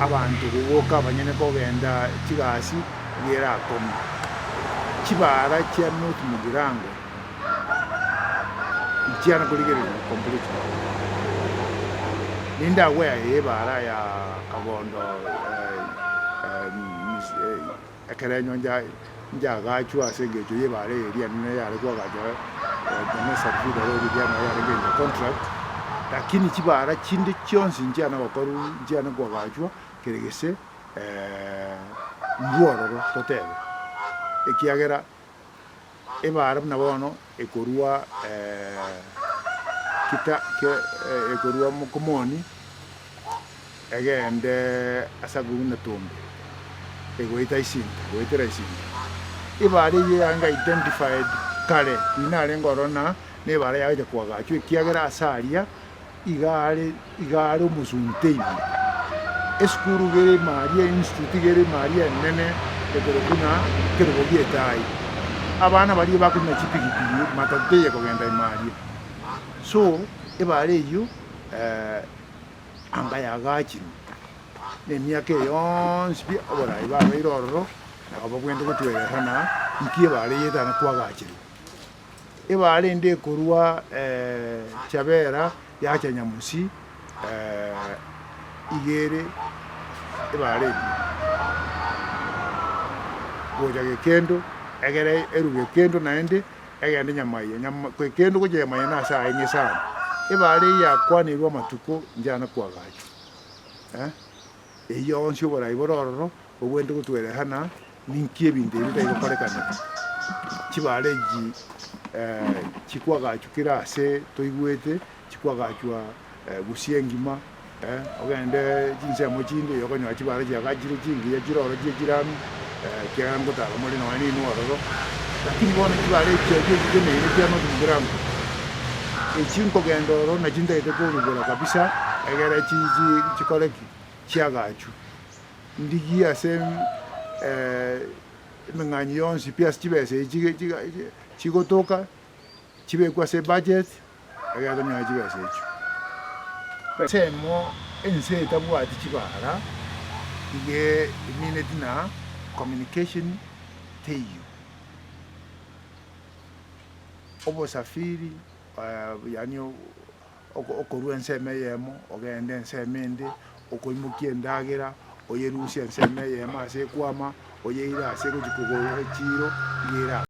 Abanto gogoka abanyene kogenda chigasi iga ere akong'u. Chibara chia North Mugirango nchiana korigereriwa completely. Ninde aware ye ebara ya Kabondo Ekerenyo nchagachwa ase engencho y'ebaare eria enene yare koagachwa Genesareti road eria nabo yarenge under contract, lakini chibaara chinde chionsi nchiana gokorwa nchiana koagachwa kere gese mbwororo totebe, ekiagera ebaara buna bono ekorwa kita ekorwa mokomoni. Egende ase agwo buna tombe, egoeta isinta, goetera isinta. Ebaara eyio yarenge identified kare, riina arenge ororo na nebara yagocha koagachwa ekiagera ase aria iga are iga are omosunte ime. Esukuru iga ere ime aria, institute iga ere ime aria enene ekorokwa ng'a ekerogo gia etaai. Abana baria bakorina chipigipigi matatu teiyo kogenda ime aria. So, ebaara eyio. Anga yagachirwe nemiaka eye yonsi pi oboraai babeire ororo, nabo babwenerete gotwerera na inki ebaare eye etana kwagachirwe. Ebaare ende ekorwa Chabera yacha Nyamusi iga ere ebaare engiya. Gocha Gekendo, egere erwe Gekendo naende. Egende nyamaiya, nyama, kende gochia nyamaiya nase aye ng'e sana. Ebaare eyio yakwaneirwe amatuko inchana koagachwa. Eh, eyio yonsi oborai bore ororo, bobwenerete gotwereha na ninki ebinto ebi bitari gokorekaneka. Chibaare echi chikoagachwa kera ase toigwete, chikoagachwa gusii engima, ogende chinsemo chinde igo okonyora chibara chiagachire chingiya chire ororo chie chirami, ekiagera ngotara more nonya ninwe ororo, lakini bono chibara echi echio chiteneine chia North Mugirango, echi nkogenda ororo nachi ntagete korubora kabisa, egere chi chi chikore ki? Chiagachwe. Ndigie ase emeng'anyi yonsi pi ase chibesa echi chiga chigotoka. Chibekwe ase ebudget egere tonyore chibesa echio. Ensemo ense etabwati chibara iga emineti na communication teiyo. Obosafiri yaani okorwa ensemo eyemo ogende ensemo ende, okoimokia endagera oyerusie ensemo eyemo ase ekwama oyeire ase egochi kogorwa echiro iga ere.